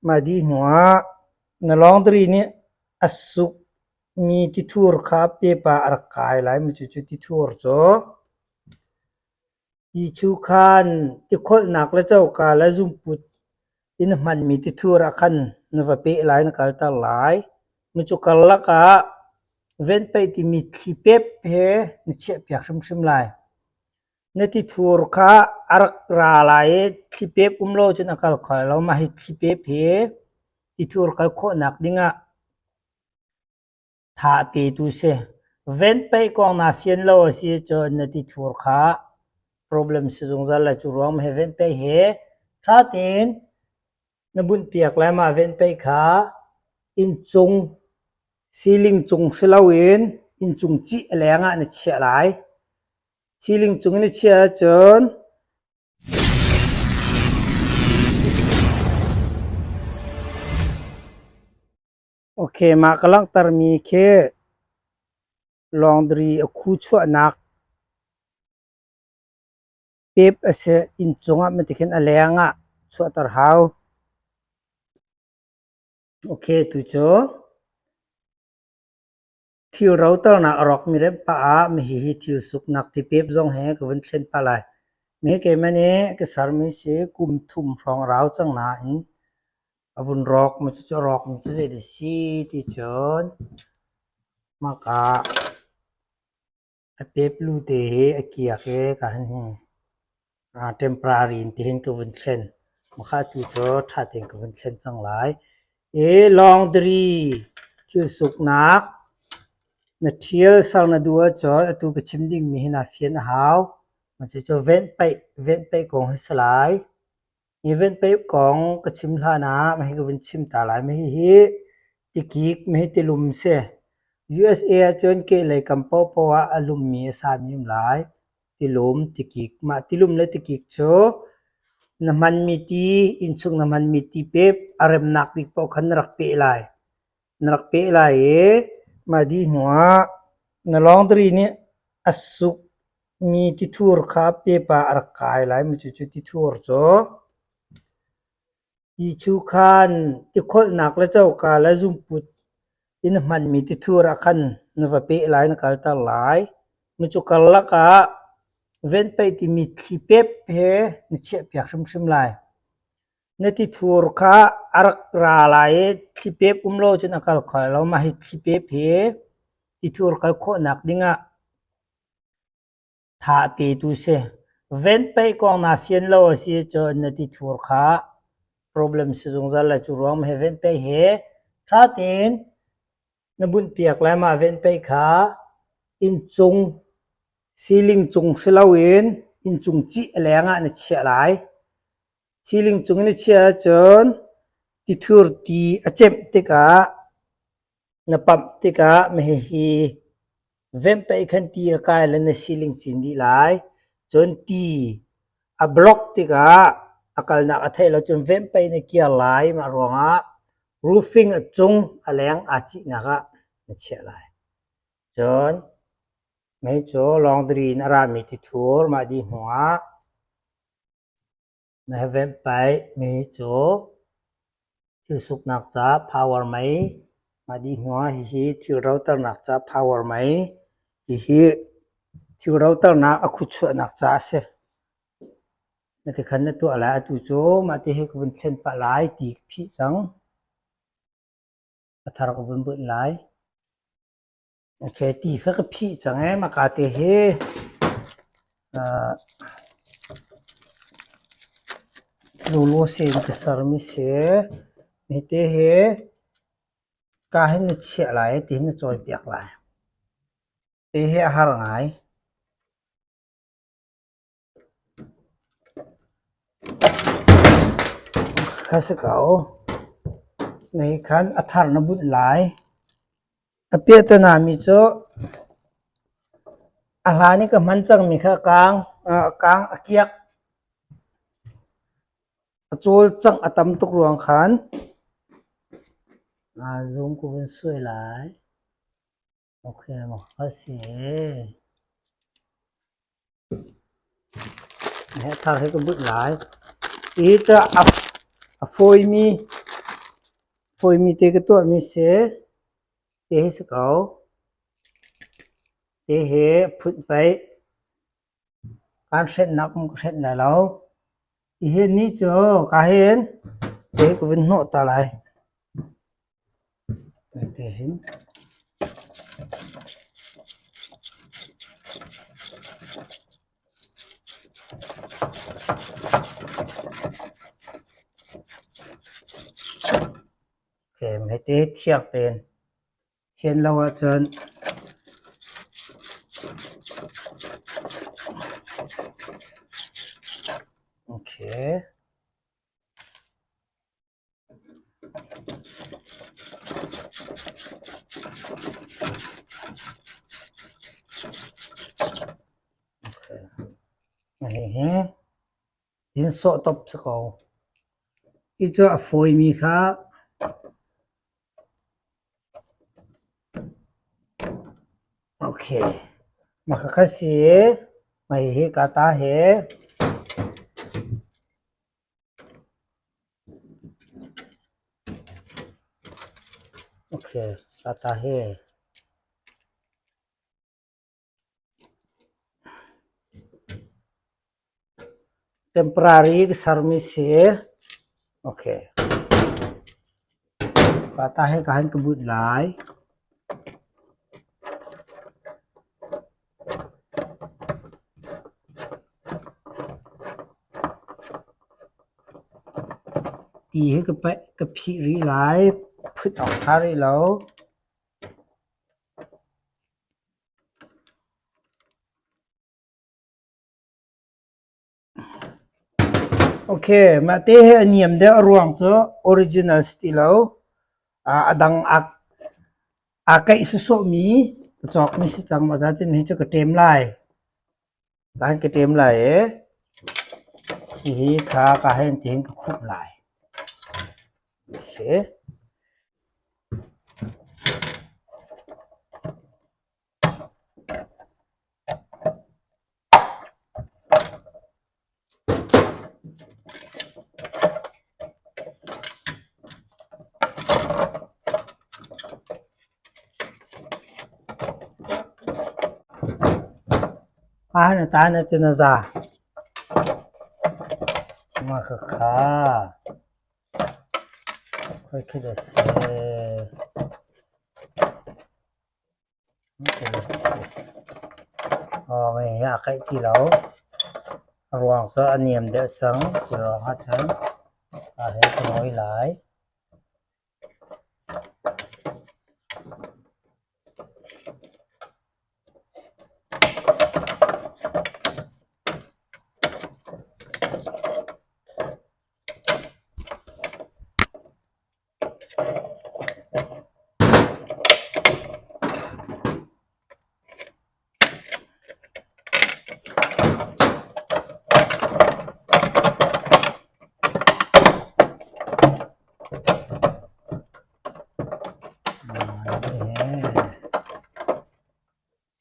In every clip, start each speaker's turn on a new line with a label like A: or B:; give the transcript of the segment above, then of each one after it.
A: Mah dih hnuah na laundry nih a sukmi tithur kha pepa a rak kai lai. Cucu tithur cu ti chu khan tikholhnak le coka le zungput in na hmanmi tithur ah khan na va peh lai, na kalter lai. Cu karlak ah venhpeih timi thli pep he na chiahpiak hrimhrim lai. Na tithur kha a rak ra lai i thlipep um lo cun a kal kho lai lo. Mah hi thlipep hi tithur kal khawhnak dingah tha a petu si. Venhpeih kong naa fian lo a si ahcun na tithur kha problem si zungzal lai. Cu ruang he venhpeih he ṭha tein na bunhpiak lai. Mah venhpeih kha inncung ceiling cung si loin inncung cih a leng ah na chiah lai. Ceiling cung in na chiah ahcun Okay, mah ka langhtermi khi laundry a khu chuahnak pep a si. Inn cungah matikhin a leng ah chuahter hau. Okay, tu cu Thil roternak a rawkmi remh pah ah hihi thil suknak tipep zong he ka vun thlen pah lai. Mi keimah nih ka sermi si kum thum hrawng a rau cang nain a vun rawk mi cucu a rawkmi cu zeidah a si ti cun maka A peplu te hi a kiak i ka han hi temporary in tihin ka vun thlen. Maka tu cu ṭha tein ka vun thlen cang lai. I laundry thil suknak na ṭhial ser na duh ahcun atu ka chim dingmi hi naa fian a hau. Cucu venhpeih venhpeih kong hi si lai. Hi venhpeih kong ka chim hlan ah hi ka vun chim ta lai. Hihi tikik, hihi tilum si. USA ahcun kehlei kam paohpaoh ah a lummi a sami um lai. Tilum, tikik. Mah tilum le tikik cu na hmanmi ti, innchung na hmanmi ti pep a remnak bik paoh khan na rak peh lai. Na rak peh lai i mah dih hnu ah na laundry nih a suk mi tithur kha pepa a rak kai lai. Cucu tithur cu ti chu khan tikholhnak le coka le zungput in na hmanmi tithur ah khan na va peh lai, na kalter lai. Cu karlak ah venhpeih timi thli pep he na chiahpiak hrimhrim lai. Na tithur kha a rak ra lai i thlipep um lo cun a kal kho lai lo. Mah hi thlipep hi tithur kal khawhnak dingah tha a petu si. Venhpeih kong naa fian lo a si ahcun na tithur kha problem si zungzal lai. Cu ruang he venhpeih he ṭha tein na bunhpiak lai. Mah venhpeih kha inncung ceiling cung si loin inncung cih a leng ah na chiah lai. Ceiling cung in na chiah ahcun tithur ti a cemh tikah na pamh tikah hihi vemhpeih khan ti a kai le na ceiling cin dih lai. Cun ti a block tikah a kalnak a theih lo cun vemhpeih na kiar lai. Mah ruangah roofing a cung a leng aa cihnak ah na chiah lai. Cun mei cu laundry in a rami tithur mah dih hnuah Na vemhpaih mi cu thil suknak ca power mei, mah dih hnuah hihi thil roternak ca power mei, hihi thil roternak a khuchuahnak ca a si. Na tikhan na tuah lai. Atu cu mah ti hi ka vun thlen pah lai ti ka phih cang. A thar ka vun bunh lai. Okay, ti kha ka phih cang ee. Maka te hi uh, lawlaw sen ka sermi si. Mi te hi ka hin na chiah lai ti hin na cawi piak lai. Te hi a har ngai. Kha si ko. Nei khan a thar na bunh lai. A piahtana mi cu a hlan i ka hman cangmi kha a kaang, a kaang a kiak. A cawlcangh a tam tuk ruang khan zoom ka vun suai lai. Okay, a si. Thar hi ka bunh lai. Hi cu a fawimi. Fawimi te ka tuahmi si. Te hi si ko. Te hi phunh paih. Kaan hrenhnak um ka hrenh lai lo. Hihin ni cu ka hin te ka vun hnawh ta lai. Te hin. Hete thiang tein thian lo ahcun okay. Okay. Hihi in sawh top si ko. Hi cu a fawimi kha okay. Mah khakha si i mah hihi ka ta hi. Okay, ka ta hi. Temporary ka sermi si. Okay. Ka ta he ka han ka but lai. Ti hi ka paih ka phih rih lai. Phut awk ṭha rih lo. Okay, mah te hi a niam deuh a ruang cu original si ti lo. A dang aa kaih sawsawhmi ka cawkmi si cang. Mah cun hi cu ka ṭem lai. Ka ka ṭem lai i hihi kha ka hen tiin ka khumh lai. Si. A na ta na cu na za. Mah khakha. Khoi khi dah si. A kaih ti lo. A ruang cu a niam deuh cang. Cu ruang ahcun aa he ka ngawi lai.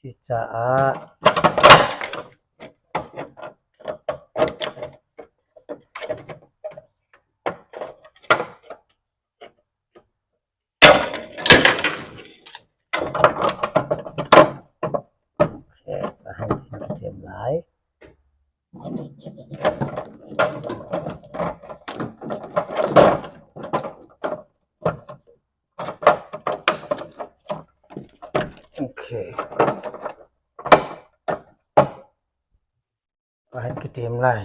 A: Cucaah ka han thiam lai. Okay. Ka han ka ṭem lai.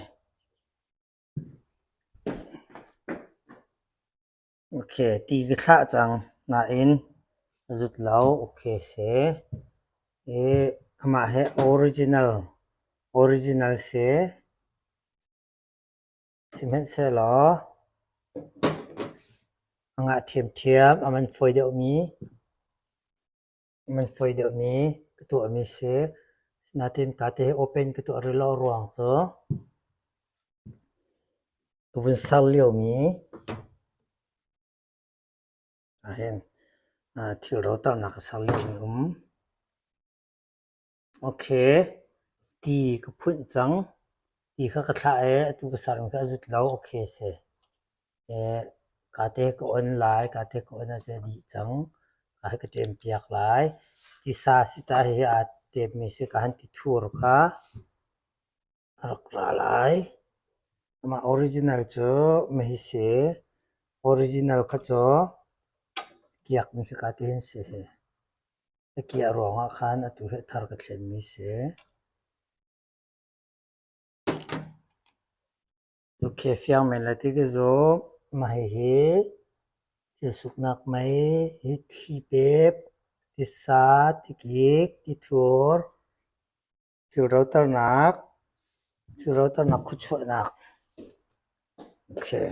A: Okay, ti ka thlah cang nain a zut lo. Okay si. I amah hi original original si. Sihmanhsehlaw a ngah ṭhiamṭhiam, a man fawi deuhmi man fawi deuhmi ka tuahmi si. Natin ka te hi open ka tuah rih lo ruang cu ka vun ser liomi ahhin thil roternak ka ser liomi um. Okay, ti ka phunh cang. Ti kha ka thlah i atu ka sermi kha a zut lo. Okay si. Kate ka on lai, kate ka on ahcun a dih cang. Ka hi ka ṭem piak lai. Tisa si ca hihi aa ṭemmi si ka han ti thur kha a rak ra lai. Amah original cu mahi si. Original kha cu kiakmi khi ka ti hin si hi. A kiah ruangah khan atu hi a thar ka thlenmi si. Okay, fiang men le ti ka zum. Mah hihi thil suknak mei, hi thli pep, tisa, tikik, tithur, thil roternak, thil roternak khuachuahnak. Okay.